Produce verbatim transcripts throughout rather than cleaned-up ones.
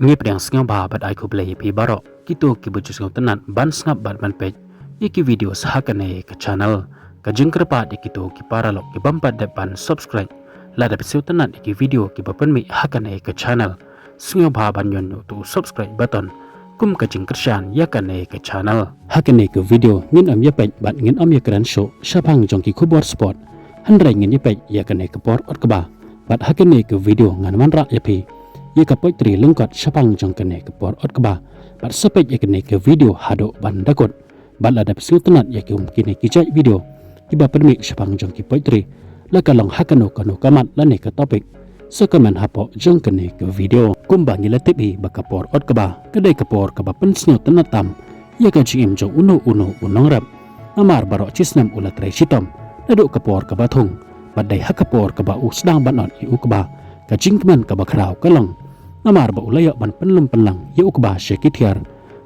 Ngi pdiang sngewbha bad ai khublei ïa phi baroh kito kiba ju sngewtynnat ban sngap bad ban peit ïa ki video ha kane ka channel. Ka jingkyrpad ïa kito ki paralok ki bym pat dep ban subscribe, lada phi sngewtynnat ïa ki video kiba pynmih ha kane ka channel, sngewbha ban ñion ïa uto u subscribe button kum ka jingkyrshan ïa kane ka channel. Ha kane ka video ngin ym ïa peit bad ngin ym ïa kren shuh shaphang jong ki khubor sport, hynrei ngin ïa peit ïa kane ka por ot kba. Bad ha kane ka video ngan wanrah ïa phi ïa ka poetry lyngkot shaphang jong kane ka por ot kba. Bad sa peit ïa kane ka video haduh ban da kut. Bad lada phi sngewtynnat ïa ki um kine ki jait video kiba pynmih shaphang jong ki poetry, la ka long ha kano kano ka mat lane ka topic, sa comment hapoh jong kane ka video. Kumba ngi la tip hi ba ka por ot kba ka dei ka por kaba pynsngewtynnat tam ïa ka jingim jong uno uno u nongrep. Namar baroh shi snem u la trei shitom naduh ka por kaba thung, bad dei ha ka por kaba u sdang ban ot ïa u kba, ka jingkmen kaba khraw ka long namar ba u la ïoh ban pynlum pynlang ïa u kba sha ki thiar,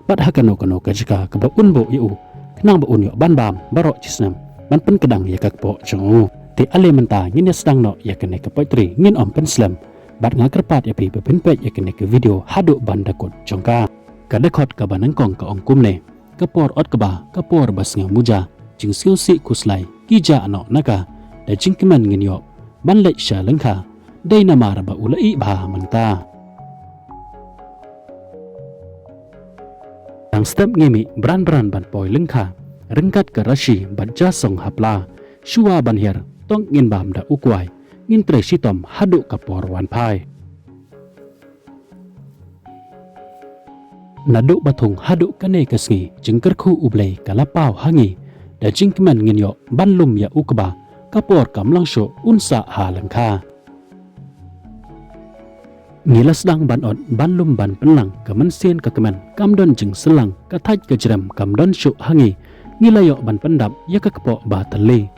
bad ha kano kano ka jaka kaba un buh ïa u, khnang ba un ïoh ban bam baroh shi snem ban pynkdang ïa ka kpoh jong u. Te ale mynta ngin ïa sdang noh ïa kane ka poetry, ngin ym pynslem. Bad nga kyrpad ïa phi ba phin peit ïa kane ka video haduh ban da kut jong ka. Ka dkhot kaba nyngkong ka ong kumne: ka por ot kba, ka por ba sngewmuja, jingsngewsih khuslai ki jah noh na ka, da jingkmen ngin ïoh ban leit sha lyngkha, dei namar ba u la ih bha mynta. Tang step ngi mih bran bran ban poi lyngkha, ryngkat ka rashi bad ja song ha pla. Shuwa ban hiar tang ngin bam da u kwai, ngin trei shitom haduh ka por wan phai. Naduh ba thung haduh kane ka sngi, jingkyrkhu U Blei ka la paw ha ngi, da jingkmen ngin ïoh ban lum ïa u kba, ka por kam long shuh un sah ha lyngkha. Ngi la sdang ban ot ban lum ban pynlang, ka mynsiem ka kmen kam don jingsyllang, ka thait ka jrem kam don shuh ha ngi, ngi la ïoh ban pyndap ïa ka kpoh ba thylli.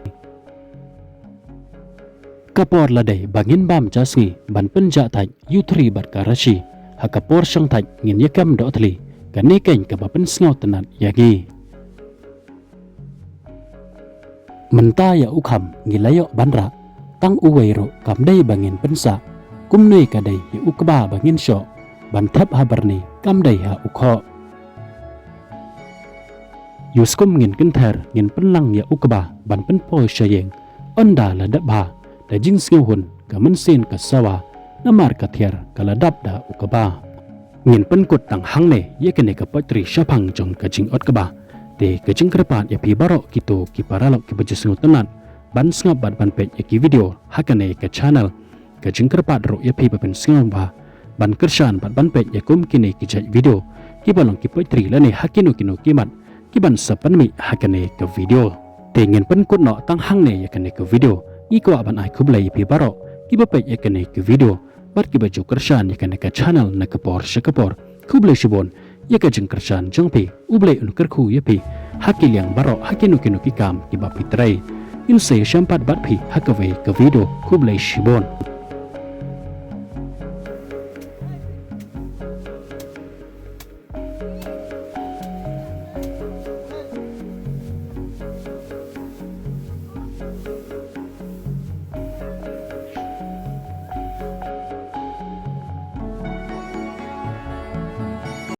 Ka por la dei ba ngin bam ja sngi ban pynjah thait ïa u thri bad ka rashi. Ha ka por shong thait ngin ïa kem doh thli, kane keiñ kaba pynsngewtynnat ïa ngi. Mynta ïa u kham ngi la ïoh ban rah, tang uwei ruh kam dei ba ngin pynsah. Kumne ka dei ïa u kba ba ngin shoh, ban thep ha byrni kam dei ha u khoh. Ïa u skum ngin kynther, ngin pynlang ïa u kba ban pynpoi sha ïing. Ynda la dep bha, da jingsngewhun ka mynsiem ka sawa, namar ka thiar ka la dap da u kba. Ngin pynkut tang hangne ïa kane ka poetry shaphang jong ka jingot kba. Te ka jingkyrpad ïa phi baroh kito ki paralok kiba ju sngewtynnat ban sngap bad ban peit ïa ki video ha kane ka channel. Ka jingkyrpad ruh ïa phi ba pynsngewbha ban kyrshan bad ban peit ïa kum kine ki jait video kiba long ki poetry lane ha kino kino ki mat kiban sa pynmih ha kane ka video. Te ngin pynkut noh tang hangne ïa kane ka video. Ngi kwah ban ai khublei ïa phi baroh kiba peit ïa kane ka video bad kiba ju kyrshan ïa kane ka channel na ka por sha ka por. Khublei shibun ïa ka jingkyrshan jong phi. U Blei un kyrkhu ïa phi ha ki liang baroh, ha kino kino ki kam kiba phi trei. Ngin sa ïashem pat bad phi ha kawei ka video. Khublei shibun.